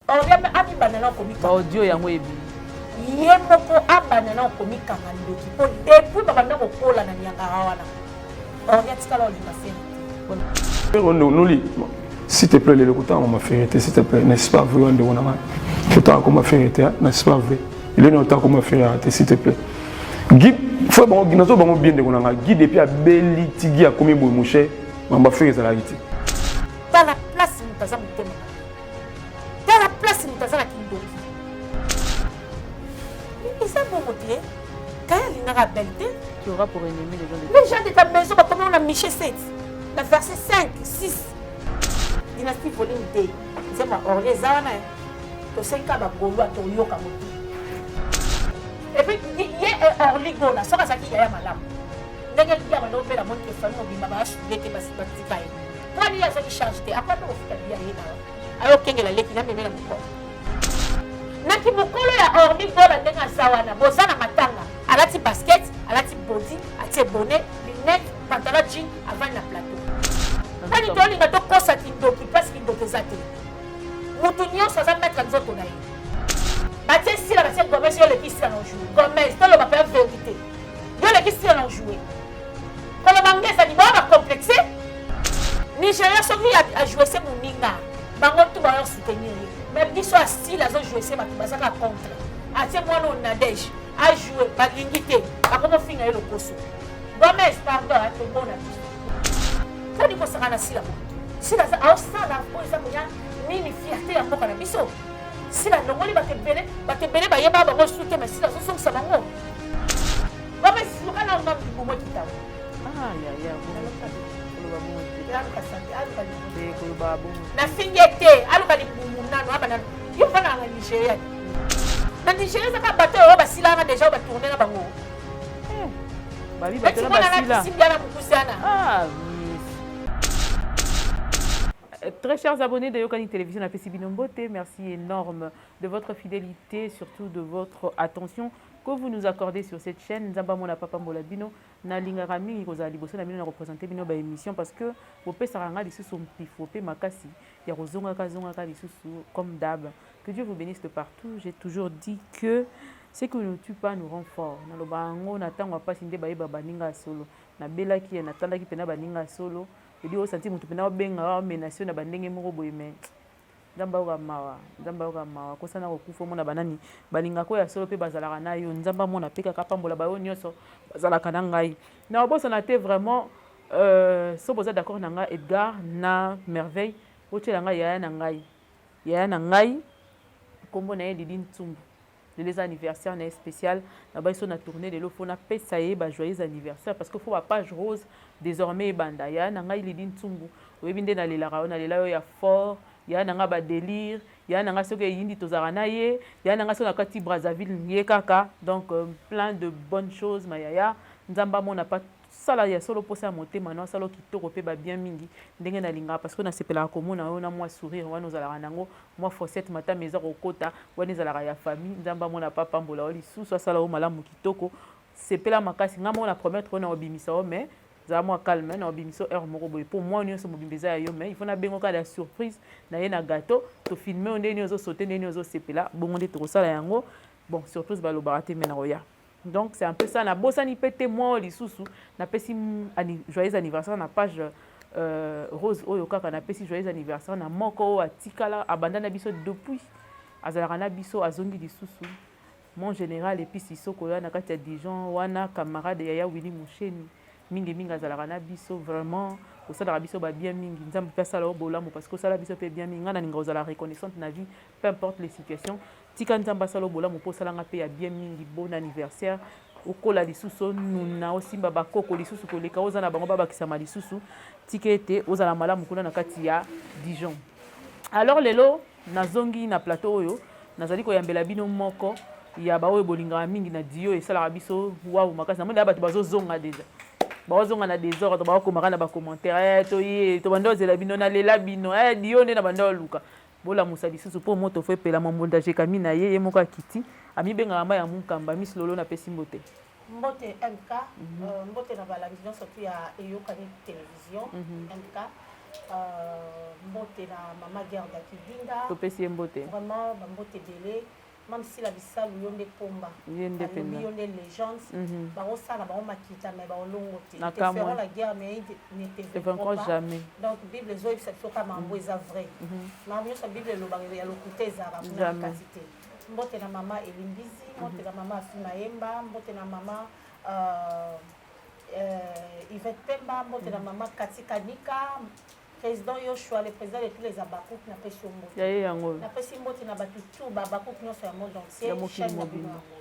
Orly amibanda na komikanga. Ba audio yango ebimi. Ye moko abanda na komikanga ndoki mpo depuis babanda kokola na niangara wana Orly atikala olinga Ferre te. Noli, s'il te plaît, lelo kotanga ma Ferre te, s'il te plaît, n'est-ce pas vrai ndeko na ngai? Kotanga koma Ferre te, n'est-ce pas vrai? Lelo na otanga koma Ferre te, s'il te plaît. Guy, faut bango nazo bango bien ndeko na ngai. Guy depuis abeli ti Guy akomi boye mon cher, mamba Ferre ezalaki te. Tala place moto aza motema mabe. Tala place moto aza na kindoki. Eza bongo te. Kaya alingaka Abel te. Tu auras pour ennemi les gens de Les gens de ta maison bakomi na Michée 7, na verset 5, 6. Dynastie volume 2. Nzembo ya Orly eza wana. Tosengi kaka ba Gaulois toyoka ngo te. Et puis ye Orly Gola soki azalaki yaya malamu. Ndenge ya banda obela moni ke famille mobimba ba soude te batika ye. Mpo nini azwaki charge te? Akoya mpe kofuta biya ye awa. Ayokengela leki na memela mokolo. Na kimokolo ya Orly Gola ndenge aza wana, boza na matanga, alati basket, alati body, atie bonnet, lunette, pantalon jean, avandi na plateau. Nani tolinga tokosa kindoki place kindoki eza te. Mutu nyonso aza maître nzoto na ye. Batie Sila, batie Gomez, yo oleki Sila na joue. Gomez, toloba mpe verité. Yo oleki Sila na joue. Koloba nge ezali bao ba complexe. Nigeria soki a joue se moninga, bango tout bayo soutenir ye. Mais biso asila azo joue se bato bazaka contre. Atie mwana oyo Nadège a joue balingi te, bakomo finga ye lokoso. Gomez pardon, tobona biso. Tani kosaka na Sila boye. Sila aza aosala oyo eza koya nini fierté ya mboka na biso. Sila alongoli bato ebele, bato ebele bayeba bango su te, mais Sila azozongisa bango. Gomez luka na nga libumu ekita. Ah ya ya koloba bongo te. Aluka sante, aluka libumu. Te koloba bongo. Nafingi ye te, aluka libumu nano abana. Yo ofandaka na Nigeria. Na Nigeria ezaka bato oyo basilaka deja oyo batourne na bango. Babi bato na basila. Simbiana mukusana. Ah, miss. Très chers abonnés de Yokani Télévision, napesi bino mbote, merci énorme de votre fidélité, surtout de votre attention que vous nous accordez sur cette chaîne. Nzambe amona papa mbola bino, nalingaka mingi kozala liboso na bino na représenter bino ba émission parce que bopesaka nga lisusu mpifo pe makasi ya kozongaka zongaka lisusu comme d'hab. Que Dieu vous bénisse de partout. J'ai toujours dit que ce qui ne tue pas nous rend fort. Naloba yango na tango ya pasi nde bayeba baninga ya solo. Nabelaki ye, natandaki pena baninga ya solo. Edi osanti moto pena obenga omenace na bandenge moko boye mais Nzambe ayoka mawa, Nzambe ayoka mawa. Kosana kokufa omona banani balingaka oyo ya solo pe bazalaka na yo. Nzambe amona pe kaka apambola bayo nyonso bazalaka na ngai. Na obosana te vraiment so boza d'accord na ngai Edgar na Merveille botiela ngai yaya na ngai. Yaya na ngai kombo na ye Lili Ntsumbu. Lelo eza anniversaire na ye spécial. Na bayi so na tourner lelo faut na pesa ye ba joyeux anniversaire parce que faut ba page rose désormais ebanda. Yaya na ngai Lili Ntsumbu, oyebi nde nalelaka yo, nalela yo ya fort. Yaya na ngai ba délire, yaya na ngai soki eyindi tozalaka na ye, yaya na ngai soki nakati Brazzaville ye kaka. Donc plein de bonnes choses ma yaya. Nzambe amona pa sala ya solo posa ya motema no asala kitoko pe ba bien mingi ndenge nalingaka parce que nasepelaka komona yo na mwa sourire wana ozalaka nango mwa fossette matama eza kokota wana ezalaka ya famille. Nzambe amona pa pambola yo lisusu asala yo malamu kitoko sepela makasi. Nga moko na promettre yo na obimisa yo mais zala mwa calme na obimisa yo heure moko boye po mwa nyonso mobimba eza ya yo mais il faut nabengo kaka ya surprise na ye na gâteau to filme yo ndenge nini ozosaute ndenge nini ozosepela bongo nde tokosala yango. Bon surprise balobaka te mais nakoya. Donc c'est un peu ça. Nabosani pe te mwa lisusu napesi joyeux anniversaire na page rose oyo kaka napesi joyeux anniversaire na moko oyo atikala abanda na biso depuis azalaka na biso azongi lisusu mon général et puis Sissoko ya na kati ya Dijon wana camarade yaya Willy Musheni mingi mingi azalaka na biso vraiment osalaka biso ba bien mingi. Nzambe pe asala yo bolamu parce que osala biso pe bien mingi. Nga nalinga kozala reconnaissante na vie peu importe les situations. Tika Nzambe asala yo bolamu po osala nga pe ya bien mingi. Bon anniversaire, okola lisusu onuna osimba ba koko lisusu koleka oza na bango babakisama lisusu. Tika ete ozala malamu kuna na kati ya Dijon. Alors lelo nazongi na plateau oyo nazali koyambela bino moko ya ba oyo bolingaka mingi na duo esalaka biso wawu makasi. Namoni bato bazozonga deja, bazozonga na desordre, bakokomaka na ba commentaire toye tobanda ozela bino, nalela bino duo nde na banda oluka. Bolamusa lisusu po moto fo epela Mambonda Jekami na ye, ye moko akiti amibengaka mayi ya Munkamba. Miss Lolo napesi mbote. Mbote MK, mbote na balandi nyonso tu ya Eyokani Television MK. Mbote na mama Gerda Kidinda. Topesi ye mbote. Vraiment ba mbote ebele. Mam Sila Bisalu yo nde pomba. Ye nde Alobi penza. yo nde legende. Bakosala bango makita mais bakolongo te. Na Ils te feront kamwe. la guerre mais ils ne te Te vaincront vaincront pas. jamais. Donc Bible ezoyebisa biso kaka makambo eza vrai. Makambo nyonso ya Bible elobaka ya lokuta ezalaka kuna na Jamais. kati te. Mbote na mama Elimbizi, mbote na mama Afi Mayemba, mbote na mama Yvette Pemba, mbote na mama Kati Kanika, président Yoshua, le président de tous les Habacucs, napesi yo mbote. Ya ye yango. Napesi mbote na bato tout ba Habacuc nyonso ya monde entier, Ya mokili chaîne na bino mobimba. yango.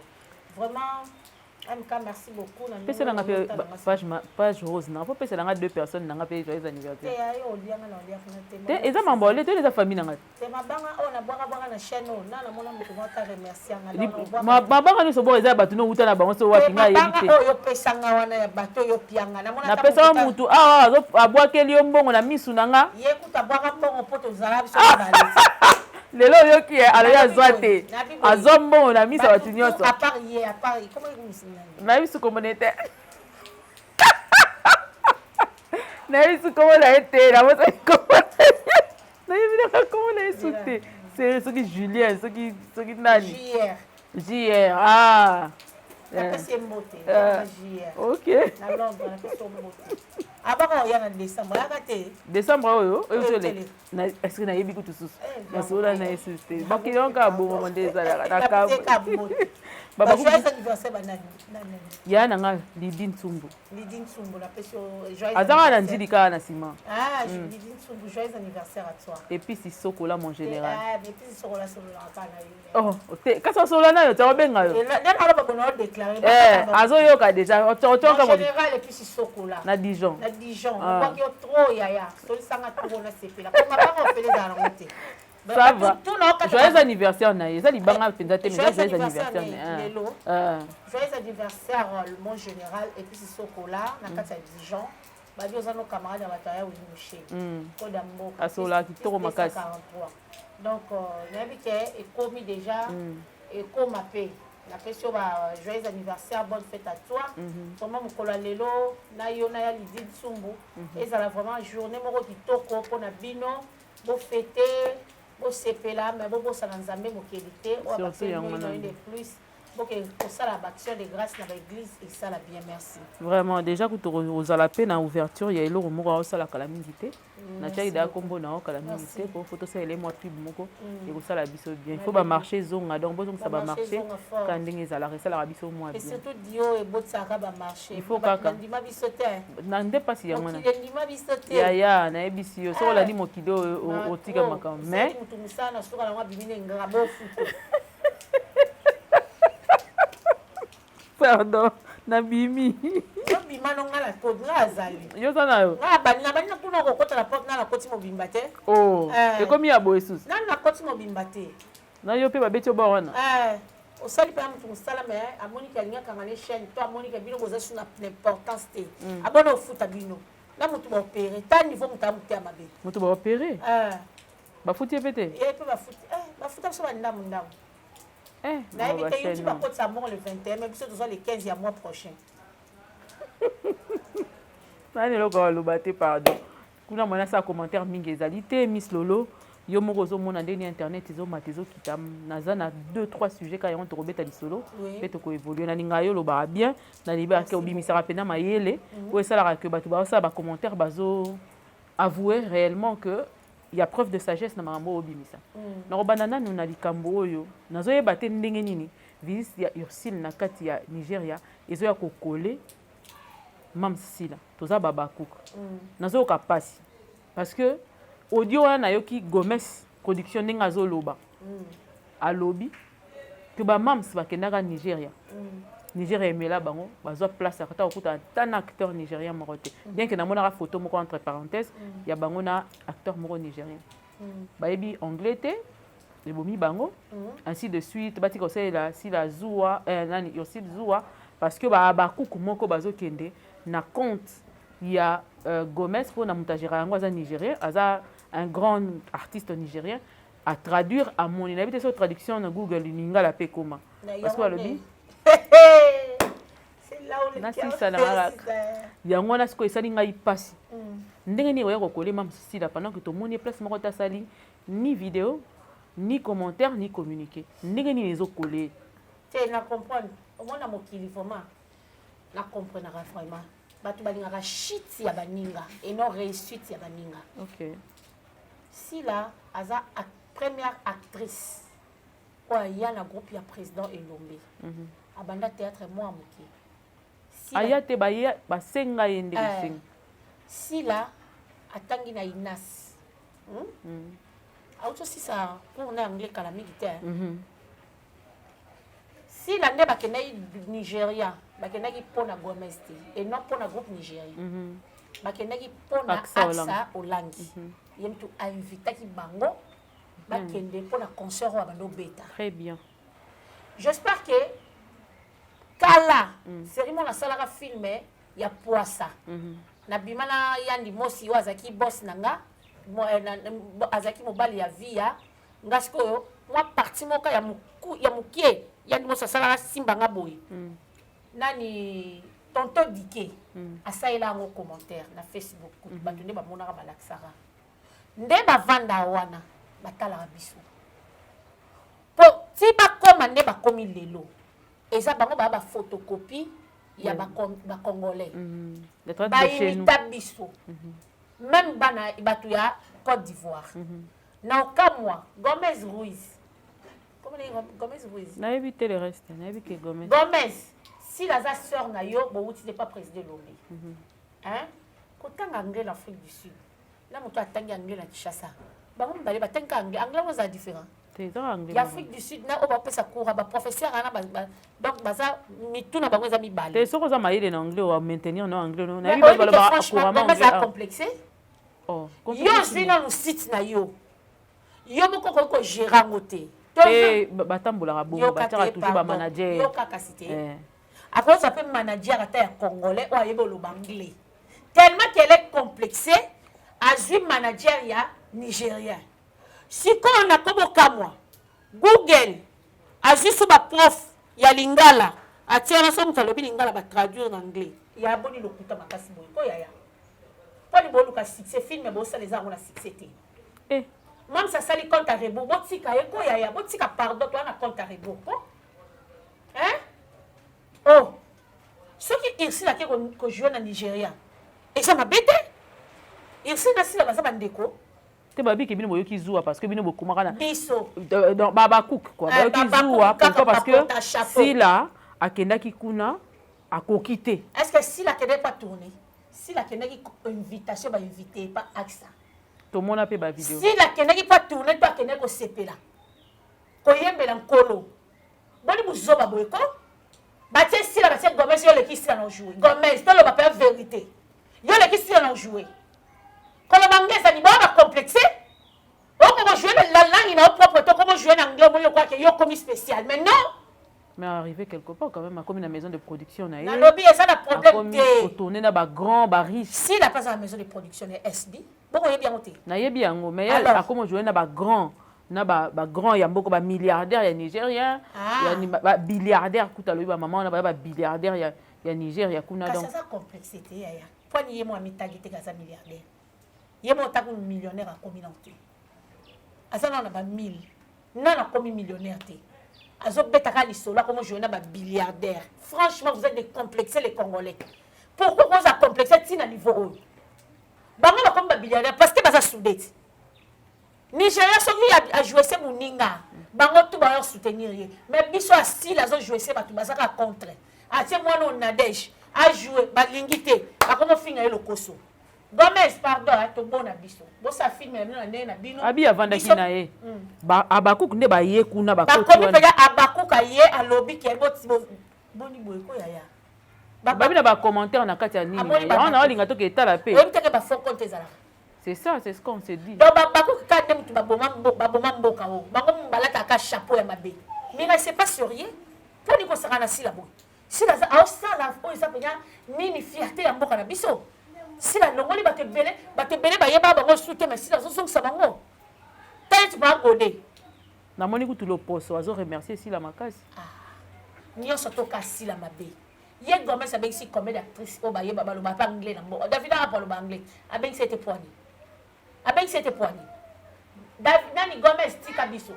Vraiment, MK, merci beaucoup. Na Pesa nanga ndenge pe otala nga page ma, page rose nanga. Faut pesa nanga deux personnes nanga pe joyeux anniversaire. Te ya yo olianga na olia kuna te. Te eza mambo ole te eza famille nanga. Te mabanga oyo na bwaka bwaka na chaîne oyo na namona moto moko ata remercier nga. Li, Donc, na bwaka mabanga nyonso bo eza bato no uta na bango so wapi Te nga yebi mabanga te. oyo pesa nga wana ya bato oyo pianga. Namona Na ata pesa moto ata mutu awa azo abwakeli yo mbongo na misu na nga. Ye kuta bwaka mbongo po tozala biso mibale. Lelo oyoki ye, alobi Nabi azwa boye, te. nabi boye. Azwa mbongo na miso ya bato Bato nyonso. à part ye, à part ye. Comment ekomisi nani? Nayebi su kombo na ye te. Nayebi su kombo na ye te, nabosani kombo na ye. Nayebi naka kombo na ye su te. C'est soki Julien, soki nani? JR. JR, ah. Napesi ye mbote, na JR. Ok. Na Londres, napesi ye mbote. Abaka oya na décembre, ayaka te. Décembre oyo, oyo Oyo tole. tele. Na, est-ce que nayebi kutu susu? Eh, Nasola na ye susu te. Bakili yango kaka bongo nde ezalaka. Na Napesi kambo. ye kaka mbote. Baba Ba kutu joyeux anniversaire ba nani? Nani, nani? Ya na nga Lydie Ntsumbu. Lydie Ntsumbu, napesi yo joyeux Azaka na anniversaire. Ndjili kaka na nsima. Ah, Lydie Ntsumbu, joyeux anniversaire à toi. Et puis si Sokola mon général. Ah, mais puis Sokola solola kaka na yo. Oh, te, kasi osola na yo, te obenga yo. Et là, nde naloba bono odéclarer, Eh, ba kaka ba- azoyoka déjà, otonka Mon mo- général, et puis si Sokola. Na Dijon. Na Dijon. Ah. Obwaki yo trop, yaya. Solisanga trop na sepela. Po mabanga ofele ezala nango te. Ba- Ça ba- va. tout na okata Joyeux ba- anniversaire na ye. Eza libanga mpenza te, mais Joyeux eza joyeux anniversaire anniversaire na na ye. ye, lelo. Ah. Joyeux anniversaire, mon général, et puis si Sokola, na kati ya Dijon. Babi oza no camarade ya bato ya Willy Musheni. Koda mboka. Asola kitoko Plus makasi. 243. Donc, nayebi ke ekomi déjà, ekoma pe. Napesi yo ba joyeux anniversaire, bonne fête à toi. Vraiment mokolo ya lelo, na yo na ya Lydie Ntsumbu. Ezala vraiment journée moko kitoko mpona bino, bofete, bosepela, mais bobosana Nzambe mokeli te. Oyo Surtout abakiseli yango bino wana. une de plus. Boke kosala ba action de grâce na ba église esala bien, merci. Vraiment déjà kutu ozala pe na ouverture ya eloko moko aosala kala mingi te. Na tiaki deja kombo na yo kala mingi te, po faut tosala mwa pub moko ekosala biso bien. Il faut ba marché ezonga, donc bozongisa ba Ba marché marché ezonga fort. kaka ndenge ezalaka, esalaka biso mwa Et bien. surtout dio ebotisaka ba marché. Il faut Bato kaka. bandima biso te. Na nde mpasi yango wana. Mokili endima biso te. Yaya, nayebisi yo, soki olandi mokili oyo, Na otika trop. makambo. Osali Mais motu mosala na suka nango abimi na engra bofuta. Pardon, nabimi. Obima no nga na kodi, nga azali. Yo oza na yo? Nga abandi, nabandi na kuna kokota na porte, nga nakoti mobimba te. Oh, ekomi ya boye susu. Nanu nakoti mobimba te. Na yo mpe babeti yo bor wana? Osali mpe ya motu mosala, mais amoni ke alingi akanga ne chaîne, to amoni ke bino boza su na importance te. Abona ofuta bino. Na motu ba opéré, ta niveau motu amotu ya mabe. Motu ba opéré? Bafuti ye mpe te? Ye mpe bafuti, bafuta biso ba ndambu ndambu. Nayebi Ba te, yo ti chaîne. bakotisa mbongo le 21, mais biso tozwa le 15 ya mois prochain. Nani eloko baloba te, pardon. Kuna mwana asala commentaire mingi ezali te. Miss Lolo, yo moko ozomona ndenge internet ezomata ezokita. Naza na 2 3 sujets kaka yango tokobeta lisolo mpe tokoévolue. Nalingaka yo olobaka bien, nalibaka Merci obimisaka mpena mayele oyo esalaka ke bato bazosala bacommentaire bazo avouer réellement que ya preuve de sagesse na makambo oyo obimisa. Nakobanda nanu na likambo oyo nazoyeba te ndenge nini visite ya Ursule na kati ya Nigeria ezoya kokole Mams Sila. Toza babakuka. Nazoyoka pasi parce que audio wana nayoki Gomes production ndenge azoloba. Alobi ke ba Mams bakendaka Nigeria. Nigeria emela bango bazwa place ata kokuta ata na acteur nigérien moko te. Bien que namonaka photo moko entre parenthèses ya bango na acteur moko nigérien. Bayebi anglais te, ebomi bango, ainsi de suite. Batika kosalela Sila zuwa, nani Ursule zuwa, parce que ba bakuku moko bazokende na compte ya Gomes mpona moto agéra yango aza nigérien, aza un grand artiste nigérien. À traduire amoni nayebi te so traduction na Google lingala mpe ekoma Na parce que yango balobi nde. C'est là où Nasisa na kaka yango wana. Sikoyo esali ngai mpasi. Ndenge nini oya kokolema Sila pendant que tomoni place moko te asali ni vidéo, ni commentaire, ni communiqué? Ndenge nini ezokole? Te, na comprendre. Omona mokili, vraiment na comprenaka vraiment, bato balingaka shit ya baninga et non réussite ya baninga. Sila aza première actrice oyo aya na groupe ya président Elombe. Abanda théâtre mwa moke. Aya te, baya basenga ye nde kosenga. Sila atangi na INAS, Auti osisa cours na anglais kala mingi te. Sila nde bakendaki Nigeria, bakendaki mpo na Gomez te et non mpo na groupe Nigeria. Bakendaki mpo na Aksa Olangi. Ye mutu ainvitaki bango bakende mpo na concert oyo abandi obeta. Très bien. J'espère que kala série moko nasalaka, film ya Poisa, nabima na Yandi Mosi oyo azalaki boss na nga, azalaki mobali ya via nga. Sikoyo mwa partie moko ya mokie, Yandi Mosi asalaka simba nga boye. Nani, tonton Dike asalela yango commentaire na Facebook. Bato nde bamonaka, balakisaka nde bavanda wana, batalaka biso po ti bakóma nde bakomi lelo. Eza bango baya baphotocopie ya bacongolais, baimita biso. Même bana bato ya Côte d'Ivoire na okamwa Gomez Ruiz. Gomez Ruiz. Nayebi te le reste, nayebi ke Gomez. Gomez, s'il aza sœur na yo, bowuti te pa président Lombe, hein? Kotanga anglais na Afrique du Sud na moto atangi anglais na Kinshasa, bango mibale batangi kaka anglais. Anglais ngo ezala différent. Ya Afrique du Sud na oyo bapesa cours, baprofesseur wana, donc baza mitu na bango eza mibale. Te, soki oza mayele na anglais, oa maintenir na anglais. Nayebi balobaka couramment anglais. Complexe. Yo ozwi nanu site na yo, yo moko okoki kogérer yango te. Te, batambolaka bongo, batiaka toujours bamanager. Yoka kasi te, akozwa mpe manager ata ya congolais oyo ayebi oloba anglais. Tellement qu'elle est complexée, azwi manager ya nigérien. Sikoyo nakobokamwa, Google azwi so baprof ya lingala, atia wana, so moto alobi lingala, batraduire na anglais. Ya boni lokuta makasi boye ko yaya? Mponi boluka succès, film bosala eza yango na succès te. Eh. Mamsi asali compte à rebours, botika ye ko yaya, botika pardon, toa na compte à rebours ko, hein? Oh, soki Ursule ake kojouer na Nigeria, eza mabe te. Ursule na Sila baza bandeko. Te, babiki bino boyoki zuwa parce que bino bokomaka na biso. Babacook quoi, bayoki zuwa. Pourquoi? Parce que Sila akendaki kuna, akoki te. Est ce que Sila akendaki pa tourner? Sila akendaki invitation, bainvité pa Aksa. Tomona mpe bavideo. Sila akendaki pa tourner to akendaki kosepela, koyembela nkolo? Boni buzoba boye ko? Batie Sila, batie Gomez. Yo oleki Sila na jouer? Gomez, toloba mpe vérité, yo oleki Sila na jouer? Koloba anglais ezali bao bacomplexe. Oko kojouer na langue na yo propre to komo jouer na anglais, omoni okwake yo komi spécial, mais non. Mais arrivé quelque part quand même, akomi na maison de production na ye. Nalobi eza na problème te. Kotourner na bagrand, bariche. Sila mpe aza na maison de production na SB, bongo oyebi yango te? Nayebi yango, mais akomi jouer na bagrand, na bagrand ya mboka, bamilliardaire ya Nigérien, babilliardaire kuta. Alobi bamama wana baya babiliardaire ya Nigeria kuna. Donc aza complexe te yaya. Pwani ye mo amitangi te aza milliardaire? Ye mo otaku millionnaire akomi nano te, aza nano na bamille, nano akomi millionnaire te. Azobetaka lisolo, akomi jouer na babiliardaire. Franchement, vous êtes des complexés, les Congolais. Pourquoi koza complexe ntina niveau oyo? Bango bakomi babiliardaire parce que baza soudé ti. Nigeria soki ajoue se moninga, bango tu bayo soutenir ye, mais biso asile azojoue se bato bazaka contre. Atie mwana oyo Nadege ajoue, balingi te, bakomi ofinga ye lokoso. Gomez, pardon, tobona biso bosala film na bino na ndenge na bino. Abi avandaki na ye, Abakuk nde baye kuna. Bakomi mpenza Abakuk aye alobi ke boni boye ko yaya? Babi na bacommentaire na kati ya nini yango na olinga toke etala mpe. Oyebi teke bafaux compte ezalaka. C'est ça, c'est ce qu'on se dit. Donc bakoki kaka nde motu baboma mboka oyo. Bango balataka chapeau ya mabe minga, c'est pas sérieux. Mponi kosaka na Sila boye? Sila aosala oyo eza mpenza nini? Fierté ya mboka na biso. Sila alongoli bato ebele, bato ebele bayeba bango su te, mais Sila azozongisa bango. Tala neti bagode. Namoni kutu loposo azo remercier Sila makasi. Nyonso toka Sila mabe. Ye Gomez abengisi combien d'actrices oyo bayeba baloba pe anglais na mboka? Davina Rapo aloba anglais. Abengisi ye te poani. Abengisi ye te poani. Dav nani Gomez tika biso.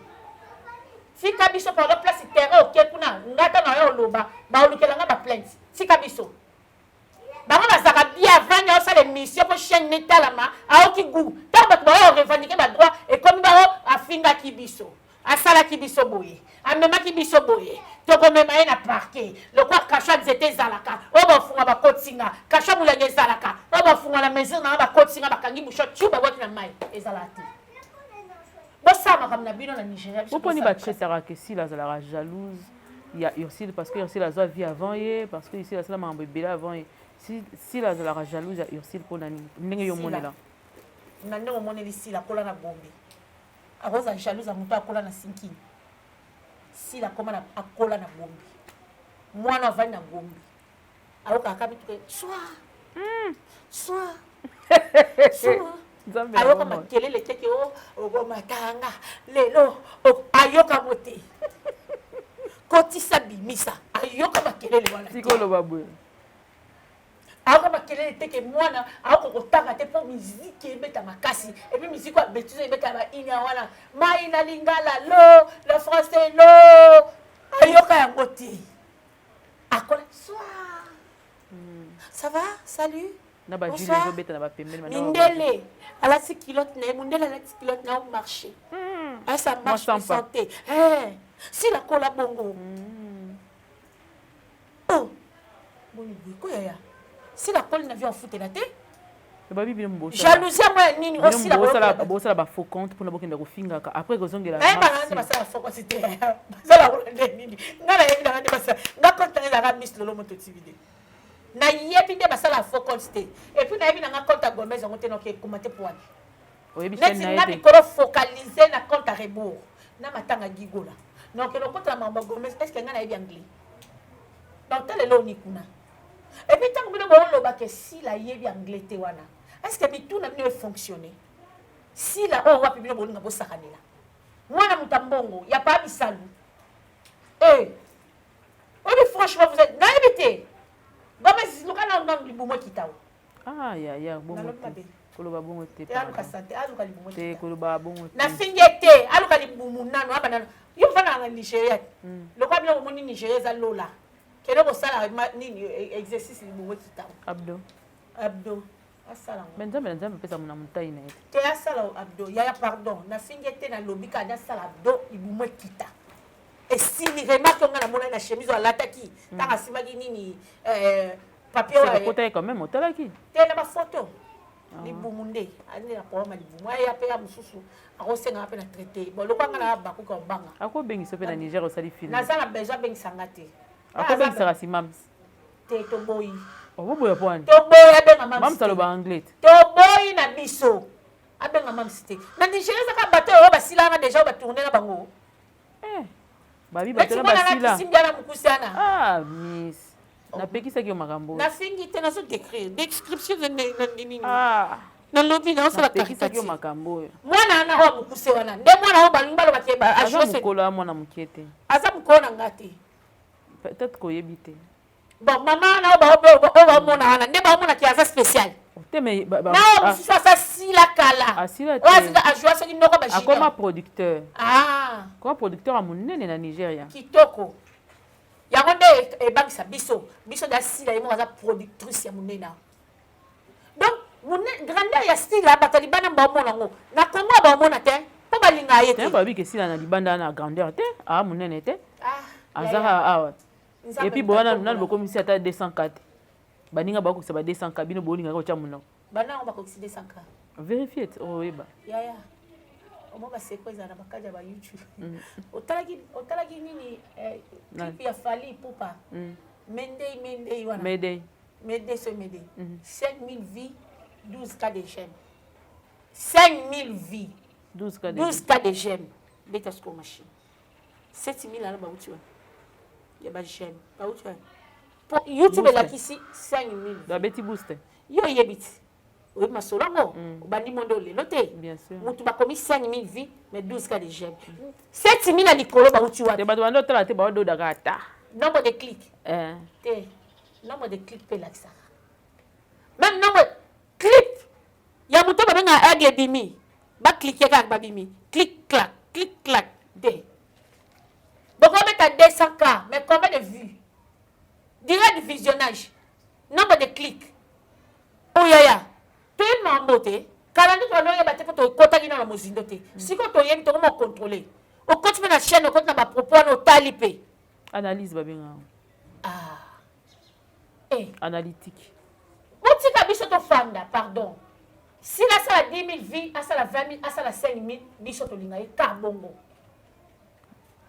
Tika biso pardon place terrain oke kuna ngata na yo oloba ba olukela nga ba plainte. Tika biso. Bango bazaka bien avandi aosala émission mpo chaîne netalama aoki goût. Ntango bato baoyo revendiquer ba droit ekomi bao afingaki biso. Asalaki biso boye, amemaki biso boye, tokomema ye na parquet lokola kasho ya nzete ezalaka oyo bafunga bakotisi nga, kasho ya molangi ezalaka oyo bafunga na mesure na nga bakotisi nga, bakangi bouchon tiu babwaki na mayi, ezalaka te. Bosala makambo na bino na Nigeria. Biso Boponi ba traitaka que Sila azalaka jalouse ya Ursule parce que Ursule azwa vie avant ye, parce que Ursule asala makambo ebele avant ye. Sila azalaka jalouse ya Ursule pona nini? Ndenge yo omonela. Na ndenge omoneli Sila akola na Gombe. Akozala jalouse ya moto akola na sinkini. Sila akoma na akola na Gombe. Mwana avandi na Gombe. Ayokaka kaka mituka swa. Swa. Swa. Ayoka makelele teke o okomatanga lelo ayoka ngo te. Kotisa bimisa ayoka makelele wana. Tikoloba boye. Ayoka makelele te ke mwana akoka kotanga te mpo miziki ebeta makasi epuis miziki ya betise ebeta ba inya wana mai na lingala lo na français lo ayoka yango te akola soir ça va salut na ba jule ezobeta na bapembeni mindele alati culotte na ye mondele alati culotte na ye marché asa marche santé sila kola bongo Oh! Boni boye ko yaya. Sila koli na vie ofutela te. Babi bino mbosala. Jalousie yango ya nini osila bosala bosala ba faux compte pona bokenda kofingaka après kozongela. Naye bana nde basala faux compte te. Basala ngo nde nini? Nga na yebi na nde basala. Nga compte na ezalaka Miss Lolo Moto TV de. Nayebi nde basala faux compte te. Et puis nayebi na nga compte ya Gomez yango te noki ekoma te po wapi. Oyebi chaîne na ye te. Neti nga mikolo focaliser na compte ya Rebours na matanga Gigola. Donc lokota na makambo ya Gomez est-ce que nga nayebi anglais? Donc tala eloko nini kuna. Et puis tango bino booloba ke Sila ayebi anglais te wana, est-ce que mitu na bino e fonctionner? Sila oyo wapi bino bolinga bosakanela? Mwana moto ya mbongo ya pa bisalu. Eh! Oyebi franchement vous êtes nayebi te. Gomez luka na nanu libumu ekita o. Ah ya ya bongo te. Koloba bongo te. Te aluka sante, aluka libumu te. Koloba bongo te. Na fingi ye te, aluka libumu nanu aba nanu. Yo ofandaka na Nigeria. Lokola bino bomoni Nigeria eza lola. Kende kosala nini exercice libumu ekita. Abdo. Abdo. Asala ngo. Mais Nzambe na Nzambe apesa na motai na ye. Te asala abdo. Yaya pardon, na fingi ye te na lobi kaka asala abdo libumu ekita. Esili remarque nga namonaki na chemise oyo alataki ntango asimbaki nini papier oyo okotaki quand même otalaki te na bafoto libumu nde ande na problème ya libumu aya mpe ya mosusu akosengaka mpe na traité bon lokola nga na bakoki kobanga akobengisa mpe na Niger osali film naza na besoin abengisa nga te akobengisaka si mams te toboyi oboboya mpo wani toboyi abenga mams mams aloba anglais te toboyi na biso abenga mams te na Nigeria ezaka bato oyo basilaka déjà oyo batourne na bango Eh, babi bato na basila. Simbiana mukusana. Ah, miss. Napekisaki yo makambo. Nafingi te nazo décrire. Description na nini. Ah. Nalobi naosala caricature. yo makambo oyo. Mwana wana oyo mokuse wana. Nde mwana oyo balingi baloba ke aza mokolo ya mwana moke te. Aza mokolo na nga te. Peut-être koyebi te. Bon, mama wana oyo baomona wana nde baomona ke aza spécial. Te mais na oyo mosusu aza sila kala. Asila te. Oyo ajoua soki noko ba junior. Akoma producteur. Ah. Akoma producteur ya monene na Nigeria. Kitoko. Yango nde ebangisa biso. Biso nde asila ye moko aza productrice ya monene awa. Donc grandeur ya Sila bato ya libanda baomona yango. Na Congo baomona te mpo balingaka ye te. Babi ke Sila na libanda na grandeur te, ah monene te. Azaka awa. Et puis bowana nanu bokomisi ata 200K te. Baninga bakokisa ba 200K bino bolingaka kotya monoko. Bana yango bakokisi 200K. Vérifier te oyeba. Yaya. Omo baseko ezala na bakadi ya ba YouTube. Otalaki otalaki nini clip ya Fally Ipupa. Mendei Mendei wana. Mayday. Mayday so Mayday. 5000 vues, 12K de j'aime. 5000 vues. 12K de 12K de j'aime. Beta siko machine. 7000 wana bauti wana ya ba j'aime bauti wana po YouTube elakisi 5000 babeti boost yo oyebi ti oyebi masolo yango obandi monde oyo lelo te mutu bakomi 5000 vues mais 12K de j'aime 7000 na likolo bauti wapi bato bandi otala te baododaka ata nombre de clic te. Nombre de clip mpe elakisaka même nombre clip ya moto babengaka aigle ebimi, baclique kaka, babimi, clic clac, clic clac te. Bokobeta 200 K, mais combien de vues, durée de visionnage, nombre de clics? Oyaya, toyebi makambo te. Kala nde tobanda oyeba te, mpo tokotaki nano na mozindo te. Sikoyo toyebi, tokoma kocontrôle. Okoti mpe na chaîne, okoti na bapropos wana, otali mpe. Analyse babengaka. Ah. Eh. Analytique. Botika biso tofanda, pardon. Sila asala 10 000 vues, asala 20 000, asala 5 000, biso tolinga ye ka bongo,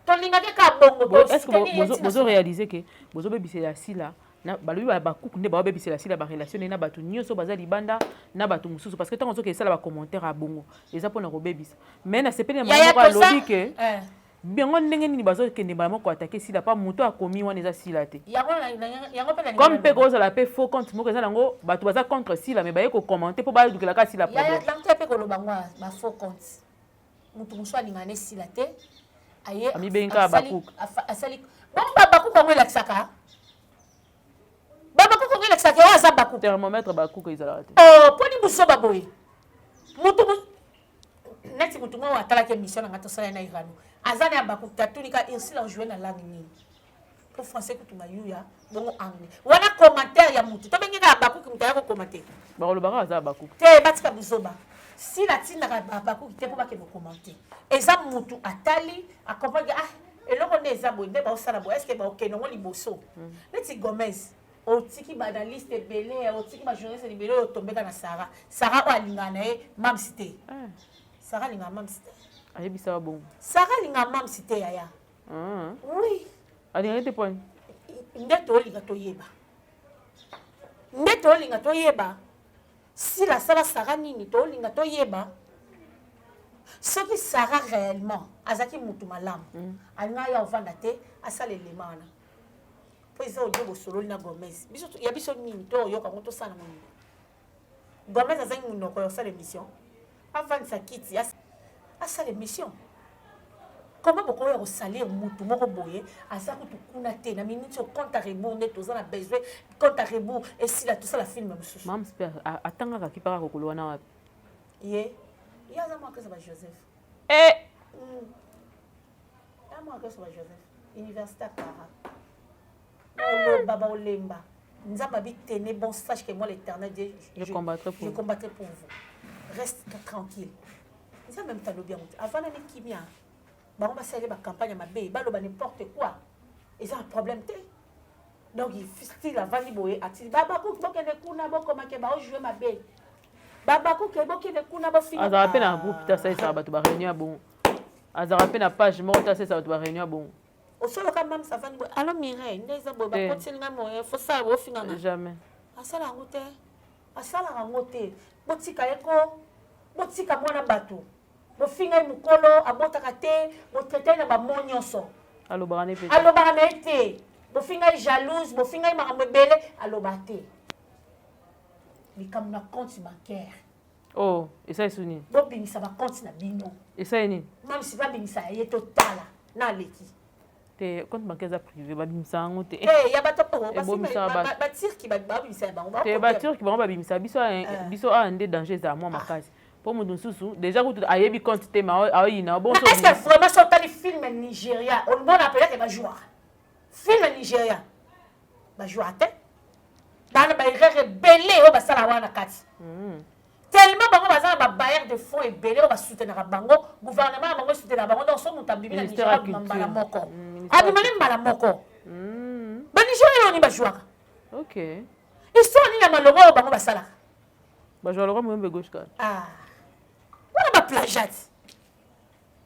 tolingaki ka bongo. Est ce que bozo réaliser ke bozobebisela Sila? Balobi bakuku nde baobebisela Sila barelation na bato nyonso baza libanda na bato mosusu, parce que ntango ozoki esala bacommentaire ya bongo, eza mpona kobebisa. Mais nasepeli na moko alobi ke bango ndenge nini bazokende mbala moko attaquer Sila, pa moto akomi wana eza Sila te. Comme mpe kozala mpe faux compte moko eza nango, bato baza contre Sila, mais baye kocommenter mpo balukelaka Sila problème. Mpe koloba ngo bafaux compte, moto mosusu alingaka na esila te. Aye amibengi kaka bakuku. Asali bongo, babakuku yango elakisaka, babakuku yango elakisaka oyo aza bakuku. Thermomètre bakuku ezalaka te. Oh, mponi buzoba boye? Mutu neti mutu moko atalaki émission na nga tosala na Irano, aza na ya bakuku, tatunika Ursile ajoue na langue nini? Po français kutu mayuya, bongo anglais wana. Commentaire ya mutu tobengi kaka bakuki, mutu aya kokoma te. Bakolobaka aza bakuku. Te, batika buzoba. Sila atindaka bakuki te mpo bakende kocommenter. Eza mutu atali, acomprendre: ah, eloko nde eza boye, nde baosala boye, est-ce baokende yango liboso? Neti Gomez, otiki baanalyste ebele, otiki bajournaliste ebele oyo otombeka na Sara. Sara oyo alingaka na ye mamsi te. Sara alingaka mamsi te. Ayebisaka bongo. Sara alingaka mamsi te, yaya. Oui. Alingaki te poani? Nde tolinga toyeba, nde tolinga toyeba Sila asala Sara nini. Tolinga toyeba soki Sara réellement azalaki mutu malamu, alinga aya ovanda te, asala elema wana, mpo eza audio bosololi na Gomez. Biso ya biso nini to oyoka yango, tosala ngo nini? Gomez azangi monoko ya kosala émission, avandisa kiti, asala émission. Comment bokoya kosalir mutu moko boye, aza kutu kuna te? Na miniti o compte à rebours nde toza na besoin, compte à rebours esila, tosala film mosusu. Mams mpe atangaka kipaka kokolo wana wapi? Ye ye aza mwa kesa ba Joseph. Eh! Ya mwa kesa ba Joseph, université akara oloba baolemba. Nzambe abi: tenez bon, sache que moi, l'Éternel Dieu, je combattrai pour je combattrai pour vous, reste tranquille. Nzambe moto alobi yango te. Avandani kimia, bango basaleli bacampagne ya mabe, baloba n'importe quoi, eza na problème te. Donc style avandi boye, atili babakuki: bokende kuna, bokomake baojoue mabe, babakuki, bokende kuna, bofinga. Azalaka mpe na groupe te asalisaka bato baréunion ya bongo, azalaka mpe na page moko te asalisaka bato baréunion ya bongo. Osoloka mamsa avandi boye: alo Mireille, nde eza boye, bakotiseli ngai moye, fosala bofinganga. Jamais. Asala yango te, asalaka yango te. Botika ye ko, botika mwana bato. Bofinga ye mokolo abotaka te, botraite ye na bamo nyonso. Alobaka ne mpe. Alobaka na ye te. Bofinga ye jalouse, bofinga ye makambo ebele, aloba te. Likambo na compte bancaire. Oh, esali su nini? Bobimisa bacompte na bino. Esali nini? Mamsi babimisa ya ye, totala na aleki. Te, compte bancaire eza privé, babimisa yango te. Te, ya bato. Ebomisaka bato. Baturki babimisa ya bango. Te, baturki bango babimisa. Biso, biso awa nde danger ezala mwa makasi, mpo moto mosusu déjà kutu ayebi compte te, ma aoyina bon. Est ce que vraiment so otali film Nigeria, olibona peut-être bajouaka film Nigeria, bajouaka te, bana baerreur ebele oyo basala wana kati. Tellement bango baza na babailleur de fonds ebele oyo basoutenaka bango, gouvernement na bango esoutenaka bango. Donc so moto abimi na Nigeria, abima mbala moko, abima ne mbala moko. Banigeria oyo nini bajouaka? Histoire nini ya malongo oyo bango basalaka? Bajouaka lokwa moyombe gauche kaka. Ah, wana baplagiat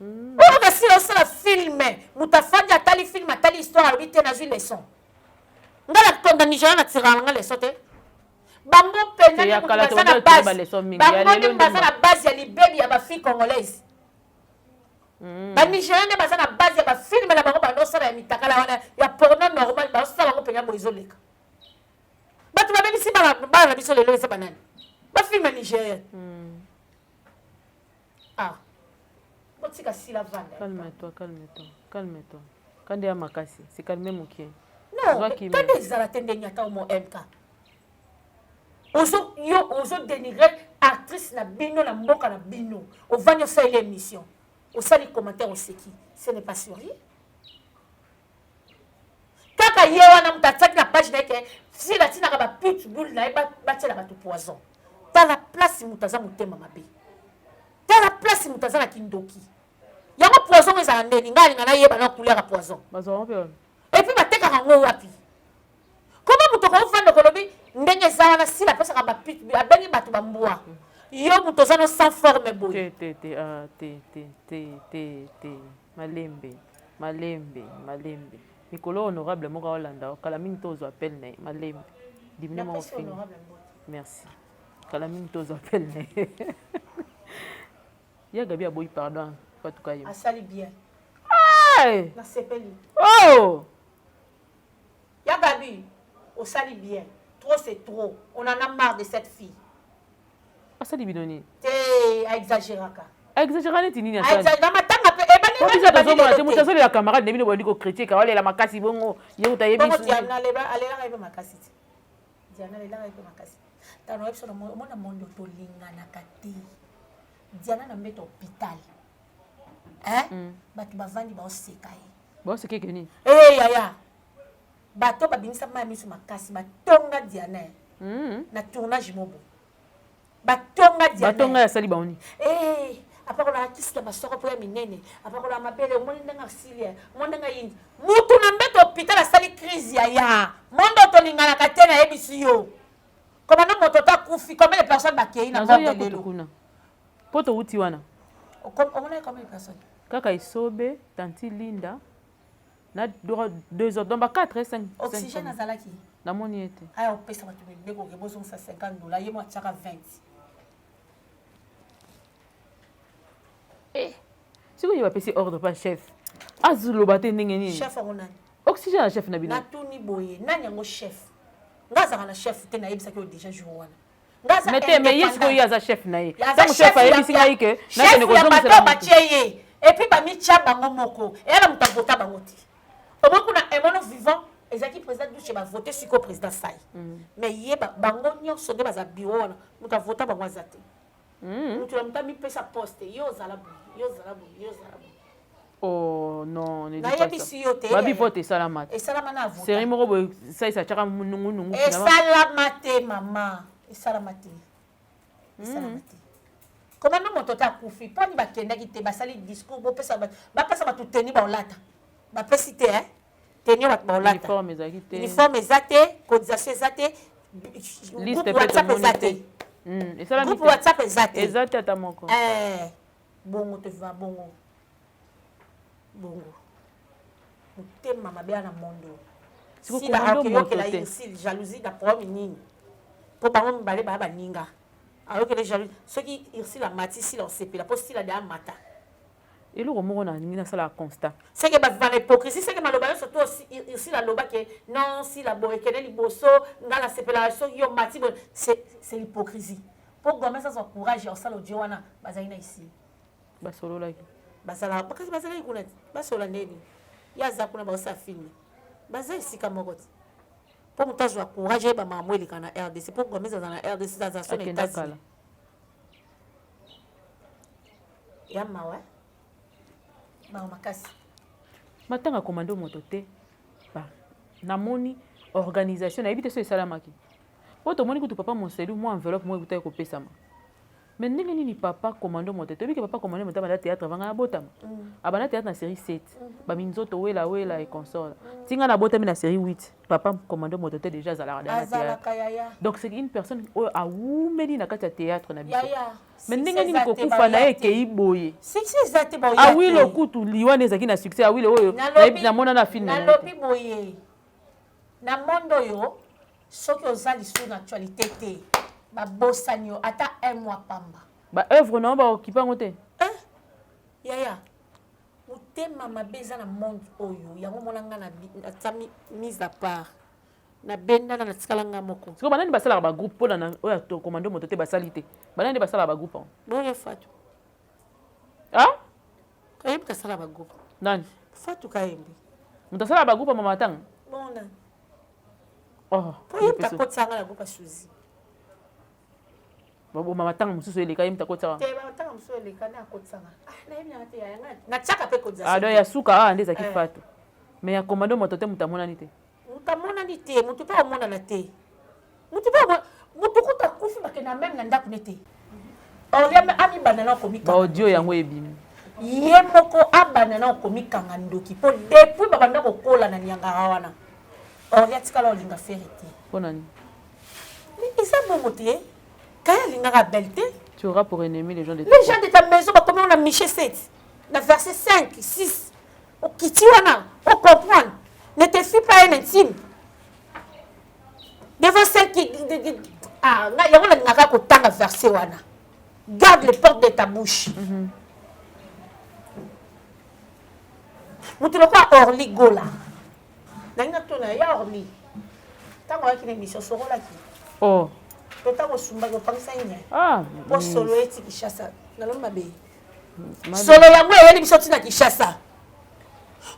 oyo. Kasi osala film, moto afandi, atali film, atali histoire, alobi te: nazwi leçon. Nga na konda Nigeria, na tiraka nga leçon te. Bango mpenza baza na base, bango nde baza na base ya libebi ya bafille congolaise. Banigérien nde baza na base ya bafilm na bango, bandosala ya mitakala wana ya porno normal, bazosala bango mpenza boye, ezoleka. Bato babebisi bana na biso lelo eza banani? Bafilm ya nigérien. Ah, botika Sila vanda. Calme toi, calme toi, calme toi. Kande ya makasi, c'est calme mokie. Non. Non, kanda ezala te ndenge ata omo MK. Ozo yo ozo dénigrer actrice na bino na mboka na bino. Ovandi osaleli émission. Osali commentaire oseki. Ce n'est pas sérieux. Kaka ye wana moto atiaki na page na ye ke sila atinaka ba pute boule na ye batiela bato poison. Tala place moto aza motema mabe. Tala place moto aza na kindoki. Yango poison ngo ezala ndeni ngai alinga nayeba na couleur ya poison. Et puis batekaka yango wapi? Koma moto okovanda okolobi ndenge eza wana sila apesaka ba pute abengi bato ba mbwa. Yo moto oza no sans forme boye. Te te te ah te te te te te malembe malembe malembe mikolo honorable moko aolanda yo kala mingi tozwa appel na ye malembe dimine moko fini merci kala mingi tozwa appel na ye ya gabi aboyi pardon fatou kayembe asali bien hey! nasepeli oh! ya gabi osali bien trop c'est trop on en a marre de cette fille asali bino nini te aexagéraka aexagéra neti nini asali na matanga mpe ebandi biso tozomona te moto azolela camarade na bino boyandi kocritique aolela makasi bongo ye moto ayebi alelaka ye mpe makasi te Diana alelaka ye mpe makasi tano oyebi biso omona mondo tolinganaka te Diana na mbeto hôpital hein mm. bato bavandi baoseka ye baoseka eke nini e eh, yaya bato babimisa mai miso makasi batonga Diana mm. na tournage mobo batonga Diana batonga ya sali baoni eh apakolaka kisi na masoko mpo ya minene apakolaka mabele omoni ndenge asili eh, omoni ndenge ayindi mutu na mbeto hôpital asali crise ya ya mondo tolinganaka te nayebisi yo komanda moto to akufi combien de personnes bakei na morgue lelo kuna mpo towuti wana omonaki combien de personnes kaka esobe tanti linda na droit deux heures donc ba 4 5 oxygène azalaki namoni ye te aya opesa bato mibeko ke bozongisa 50 dola ye mo atiaka 20 eh sikoyo ye bapesi ordre pa chef azoloba te ndenge nini chef yango nani oxygène ya chef na bino natuni boye nani yango chef nga azalaka na chef te nayebisaki yo déjà jour wana mais te mais ye sikoyo ye aza chef na ye ntango chef ayebisi ngai ke nakende kozongisela batie ye epuis bamitya bango moko eya na moto avota bango te omoi kuna emono vivant ezalaki président duche bavote sikoyo président sai mm. mais ye bango nyonso nde baza bureau wana moto avota bango aza te mm. moto na moto amipesa poste yo ozala boye yo ozala boye yo ozala boye Oh non, ne dis pas ça. Nayebisi yo te. Babi vote esalama te. Esalama na vote. Série moko boye salisa tiaka nungu nungu. Esalama te mama. Esalama te. Esalama te. Komanda moto te akufi mpo nini bakendaki te basali discours bopesa bapesa bato teni baolata bapesi te eh? teni bato baolata uniforme ezalaki te uniforme eza te cotisation eza te liste groupe whatsapp eza te hmm, groupe whatsapp eza te eza te ata moko eh, bongo toviva bongo bongo motema mabe ya na mondo sila akoyokela ursile jalousie na problème nini mpo bango mibale baya baninga ayokela jalousie soki ursile amati sila osepela mpo sila de amata eloko moko nalingi nasala constat seke baviva na hypocrisie seke maloba nyonso to ursile aloba ke non sila boye kende liboso ngai nasepelaka soki yo mati boye c'est l'hypocrisie mpo gomez azwa courage ya kosala odio wana bazali na isili Basololaki. Bazalaka kasi bazalaki kuna te. Basola nde nini? Ye aza kuna baosala film. Baza esika moko te. Mpo moto azwa courage ayeba makambo eleka na RDC. Mpo Gomez aza na RDC aza so na États-Unis. Ya mawa. Mawa makasi. Matanga commando moto te. Ba namoni organisation nayebi te so esalamaki. Mpo tomoni kutu papa Monselu mwa enveloppe moko ekutaki kopesama. Mais ndenge nini papa commando moto toyebi ke papa commando moto abanda théâtre avant ngai abotama mm. abanda théâtre na série 7 mm -hmm. baminzoto wela wela et consort mm. ti ngai nabotami na série 8 papa commando moto te déjà azalaka dans théâtre donc c'est une personne oyo awumeli na kati ya théâtre na biso mais ndenge nini kokufa na ye ekei boye awilo kutu liwa nde ezalaki na succès awilo oyo namona na film nalobi boye na monde oyo Soki oza lisusu na actualite te ba bosani yo ata un mois pamba. Ba oeuvre na yo ba okipe yango te? Eh yaya motema mabe eza na monde oyo yango omona nga na tia mise à part na bendana na tikala nga moko. Sikoyo banani basalaka ba groupe pona na oyo ya commando moto te basali te banani nde basalaka ba groupe yango? Bongo Fatou. Ah? Kayembe kasala ba groupe. Nani? Fatou Kayembe. Moto asalaka ba groupe ya mama matanga? Bongo nani? Oh, po ye moto akotisaka nga na groupe ya suzi. Baboma matanga mosusu eleka ye moto akotisaka. Te matanga mosusu eleka nde akotisaka. Ah, nayebi nanga te yaya nga natiaka mpe cotisation. Ah, donc ya suka awa nde ezalaki eh. Fatu. Mais ya commando moto te moto amonani te. Moto amonani te, moto mpe amonana te. Moto mpe moto kutu akufi bakenda meme na ndako ne te. Orlia amibanda na komikanga. Ba audio yango ebimi. Ye moko abanda na komikanga ndoki mpo depuis babanda kokola na niangara wana. Orlia atikala olinga Ferre te. Mpo na nini? Mais eza bongo te. Kaya alingaka Abel te. Tu auras pour ennemi les gens de les gens de ta maison bakomi na Michée 7 na verset 5 6 okiti wana o comprendre ne te fie pas un intime devant celle qui ah nga yango nalingaka kotanga verset wana garde les portes de ta bouche mm -hmm. moto lokola Orly Gola Nalingi natuna ya Orly ntango ayaki na émission osokolaki oh. To ntango osumbaki opangisaki ngai ah, mpo solo eti Kinshasa nalobi mabe solo yango eyeli biso ntina Kinshasa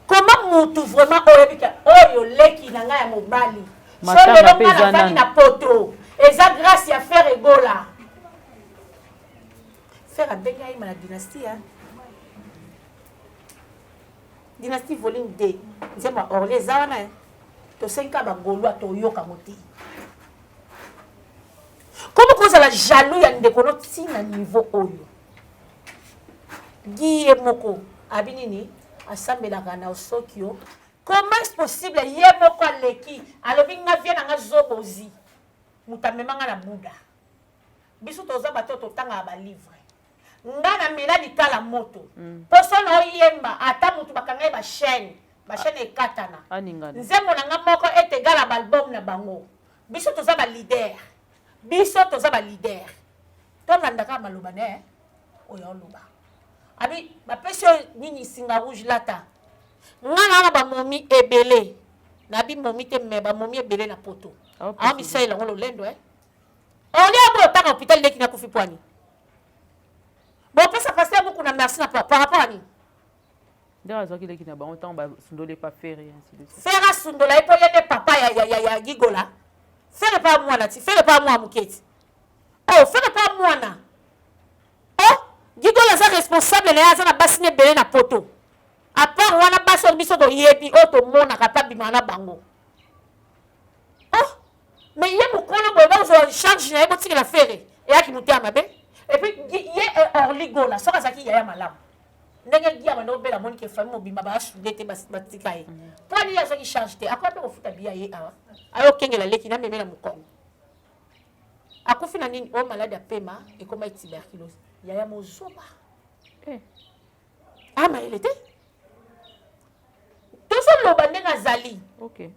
koma mutu vraiment oyebi ke oyo leki na ngai ya mobali so lelo ngai nafandi na poto eza grâce ya Ferre Gola Ferre abengi ayima na dynastie Dynastie volume 2 nzembo ya Orly eza wana eh. Tosengi kaka ba Gaulois toyoka yango te. Comment kozala jaloux ya ndeko no ti na niveau oyo? Guy ye moko abi nini asambelaka na Osokio. Comment est possible ye moko aleki alobi nga vie na nga zobozi moto amema nga na Buda. Biso toza bato totangaka ba livre. Nga na mela likala moto. Mm. Poso na oyemba ata mutu bakanga ye ba chaîne, ba chaîne ekatana. Nzembo na nga moko est égal à ba album na bango. Biso toza ba leader. Biso toza ba leader. Tolanda kaka maloba ne eh, oyo oloba. Abi bapesi yo nini singa rouge lata. Nga na na ba momi ebele. Na bi momi te mais ba momi ebele na poto. Ah, misalela ngo lolendo eh. Olia boyo otanga hôpital leki na kufi pwani. Bopesa pasteur Mukuna merci na par rapport à nini? Nde azwaki leki na bango ntango basundoli epa Ferre ainsi de suite. Ferre asundola ye mpo ye nde papa ya, ya, ya, ya Gigola. Ferre pa mwana ti, Ferre pa mwana moke ti. Oh, Ferre pa mwana. Oh, Gigola aza responsable na ye aza na basi na ebele na poto. À part wana basi oyo biso toyebi oyo tomonaka mpe abimaka na bango. Oh, mais ye mokolo boye bazwa charge na ye botikela Ferre eyaki motema mabe. Et puis ye eh, Orly Gola soki azalaki yaya malamu ndenge Guy abanda kobela amoni ke famille mobimba baasude te batika ye mpo ani ye azwaki charge te akoya mpe kofuta biya ye awa aye okengela leki na meme na mokongo akufi na nini o maladi ya pema ekomaki tuberculose yaya mozoba eh. amayele te tozoloba ndenge azali okay.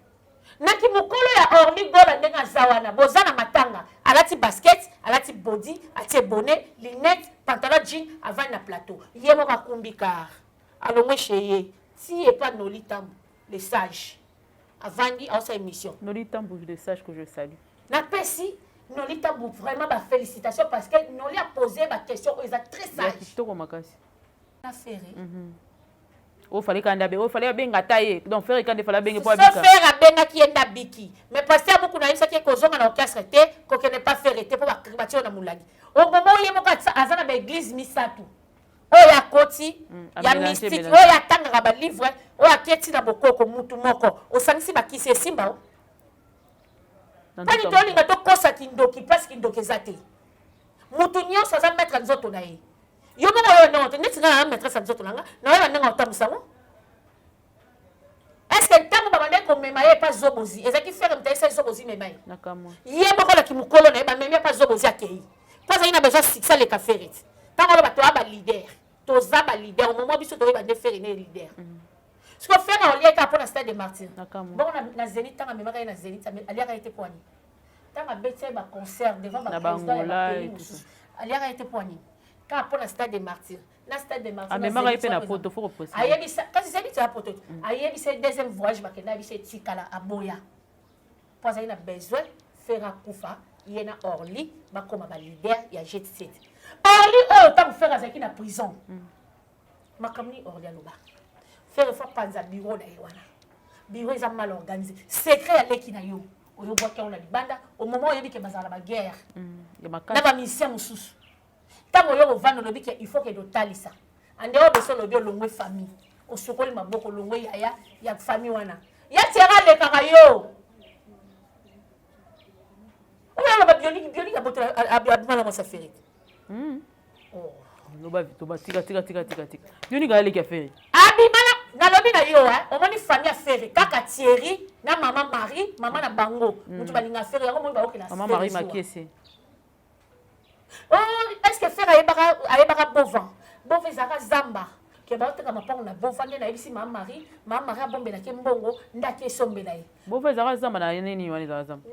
na kimokolo ya Orly Gola ndenge aza wana boza na matanga alati basket alati body atie bonnet lunette pantalon jean avandi na plateau ye moko akumbi car alongwe chez ye ti epa Noli Tambu le sage avandi aosala émission Noli Tambu le sage que je salue napesi Noli Tambu vraiment ba félicitations parce que Noli a posé ba question oyo eza très sage kitoko makasi na Ferre mm -hmm. oyo fallait kanda abe oyo fallait abenga ata ye donc Ferre kanda fallait abenge po abika Ferre abengaki ye nde abiki mais pasteur Mukuna ayebisaki ye kozonga na orchestre te kokende pa Ferre te po batie yo na molangi omomo ye moko aza na ba église misato oyo akoti mm, ya mystique oyo atangaka ba livre oyo aketi na bokoko mutu moko osangisi bakisi esimba o mpani tolinga tokosa kindoki place kindoki eza te mutu nyonso aza maître nzoto na ye yo moko oyo ndenge neti ngai na maîtresse ya nzoto na nga nayoba ndenge otambwisa yango est ce que ntango babandaki komema ye epa zobozi ezalaki fere moto ayesaki zobozi mema ye ye moko na kimokolo na ye bamemi epa zobozi akei mpo azalaki na besoin succès aleka fere ti ntango oloba toya baleader toza baleader omomo biso toyeba nde fere ne leader mm. siko fere oliaki kaka mpo na stade de martyr bongo na zenith ntango amemaka ye na zenith aliaka ye te mpo ani ntango abeti ye baconcert devant baprésident ya bapays mosusu aliaka ye te mpo ani kaka mpo na stade de martyr na stade de martyr amemaka ye mpe na poto fo kopresi ayebisa kasi zenith ya poto mm. ayebisa ye deuxième voyage bakenda ayebisa etikala aboya mpo azali na besoin fere akufa ye na orly bakoma baleader ya jet set orly oyo ntango fere azalaki na prison mm. makambo nini orly aloba fere fo apanza bureau na ye wana bureau eza mal organisé secret ya leki na yo. Oyo obwaki yango na libanda au moment oyebi ke bazala na baguerre na bamusicien mosusu. Ntango oyo kovanda, olobi ke il faut kende otalisa ande oyo beso, olobi olongwe famille, osukoli maboko, olongwe yaya ya famille wana ya tiara alekaka yo. Oyo aloba Bioniki, Bioniki abima na mwasi Ferre. Loba toba, tika, tika, tika, tika, tika. Bioniki aleki ya Ferre? Abima nalobi na yo, omoni famille ya Ferre kaka Thierry na mama Marie, mama na bango, motu balinga Ferre yango moi baokela. Mama Marie Makiese. Oh, est ce que Ferre ayebaka Bova? Bova ezalaka zamba ke baoteka mapango na Bova. Nde nayebisi mama Marie, mama Marie abombelaki mbongo, ndaki esombela ye. Bova ezalaka zamba na nini wana? Ezalaka zamba.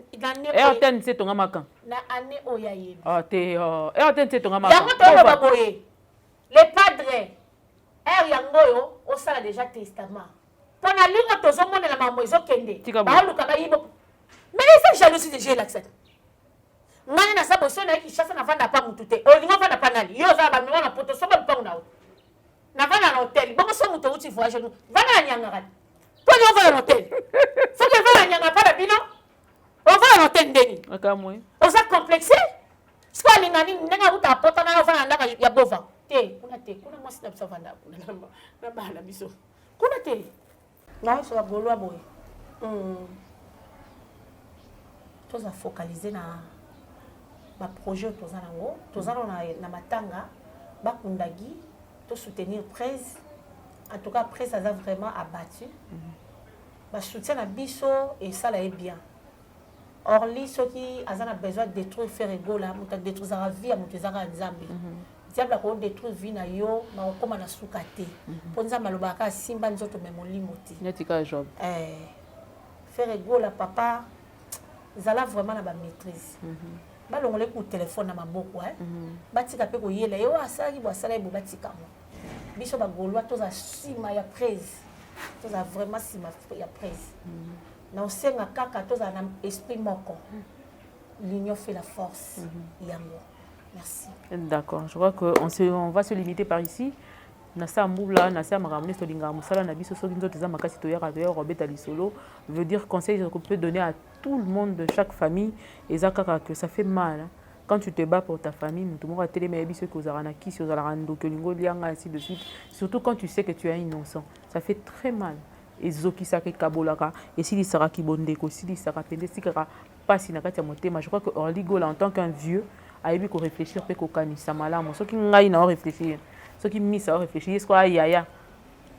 RTNC etongamaka. Na année oyo ayebi. Ah, te, RTNC etongamaka. Yango toyoloba boye, le padre ere yango oyo osala déjà testament mpo na lingo tozomonela makambo ezokende, baoluka bayibo, mais eza jalousie déjà elakisaki ngai naza boso na ye Kinshasa, navanda pa mutu te. Olingi ovanda pa nani? Yo oza na bamilio na poto, somba lupango na yo. Navanda na hotel bongo so moto outi voyage, vanda na nyangaka te. Mpo ni ovanda na hotel, soki ovanda na nyanga mpa na bino, ovanda na hotel ndeni? Oza complexe. Siko alinga nini? Ndenge auta apota na yo, ovanda na ndako ya Bova te, kuna te, kuna mwasi na biso avanda kuna na bana na biso kuna te. Ngai so bagolwa boye, toza focalisé na baprojet oyo toza nango. Toza nano na matanga, bakundagi, tosoutenir presse. En tout cas, presse aza vraiment abattu. Basoutien na biso esala ye bien. Orly, soki aza na besoin de détruire Ferre Gola, moto adétruisaka vie ya moto ezaka Nzambe. Diable akodétruire vie na yo, bakokóma na suka te, mpo Nzambe alobaka asimba nzoto me molimo te. Neti kaka Job. Ferre Gola, papa, zala vraiment na bamaîtrise. Balongola eku telefone na maboko, batika mpe koyela ye oyo asalaki bo, asala ye bo, batika ngo. Biso bagaulois toza nsima ya presse, toza vraiment nsima ya presse. Na osenga kaka tozala na esprit moko, l'union fait la force. Yango, merci. D'accord, je crois que on va se limiter par ici. Na sa mbula na sa makambo nyonso, tolingaka mosala na biso. Soki nzoto eza makasi, toyaka, toyaka kobeta lisolo. Veut dire, conseil qu'on peut donner à tout le monde de chaque famille eza kaka que ça fait mal, hein. Quand tu te bats pour ta famille, moto moko atelemi, ayebi soki ozalaka na kisi, ozalaka ndoki, olingi olianga, ainsi de suite, surtout quand tu sais que tu es innocent, ça fait très mal. Ezokisaka, ekabolaka, esilisaka kibondeko, esilisaka mpenza, esikaka mpasi na kati ya motema. Je crois que Orly Gola, en tant qu'un vieux, ayebi koréfléchir mpe kokanisa malamu. Soki ngai na oréfléchir, soki misa oréfléchir, ye siko ayaya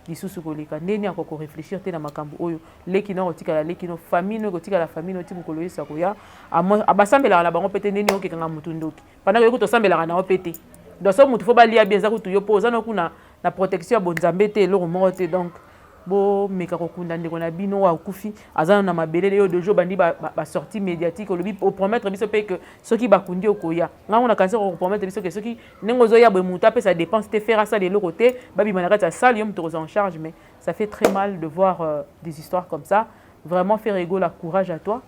lisusu koleka ndeni akoka koréfléchir te na makambo oyo. Leki no akotikala leki no, famille no ekotikala famille no ti mokolo Yesu akoya. Basambelaka na bango mpe te. Ndeni okekanga motu ndoki pendant yoki tosambelaka na yo mpe te. Donc so motu fo balia bien, eza kutu yo mpo oza no kuna na protection ya bonzambe te, eloko moko te. Donc bomeka kokunda ndeko na bino oyo akufi, aza na mabele. Yo deja obandi basortie médiatique, olobi opromettre biso mpe ke soki bakundi okoya. Ngango nakanisi kopromettre biso ke soki ndenge ozoya boye, moto apesa dépense te, Ferre asala eloko te, babima na kati ya salle, yo moto okozwa en charge. Mais ça fait très mal de voir des histoires comme ça. Vraiment, Ferre Gola, courage à toi.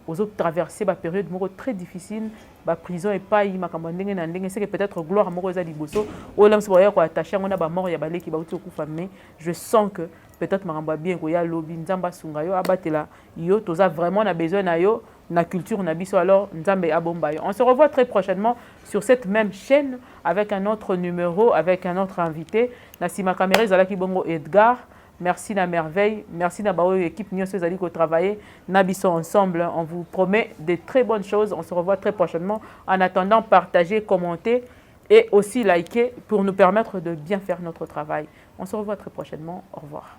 Ozotraverse bapériode moko très difficile, baprison epai makambo ya ndenge na ndenge. C'est que peut-être gloire moko eza liboso oyo la mosu baya koattache yango na bamort ya baleki bauti kokufa. Mais je sens que peut-être makambo ya bien koya lobi. Nzambe asunga yo, abatela yo. Toza vraiment na besoin na yo na culture na biso. Alors Nzambe abomba yo. On se revoit très prochainement sur cette même chaîne avec un autre numéro, avec un autre invité. Na nsima caméra ezalaki bongo Edgar. Merci na merveille, merci na baoyo équipe nyonso ezali kotravailler na biso ensemble. On vous promet de très bonnes choses. On se revoit très prochainement. En attendant, partagez, commentez et aussi likez pour nous permettre de bien faire notre travail. On se revoit très prochainement. Au revoir.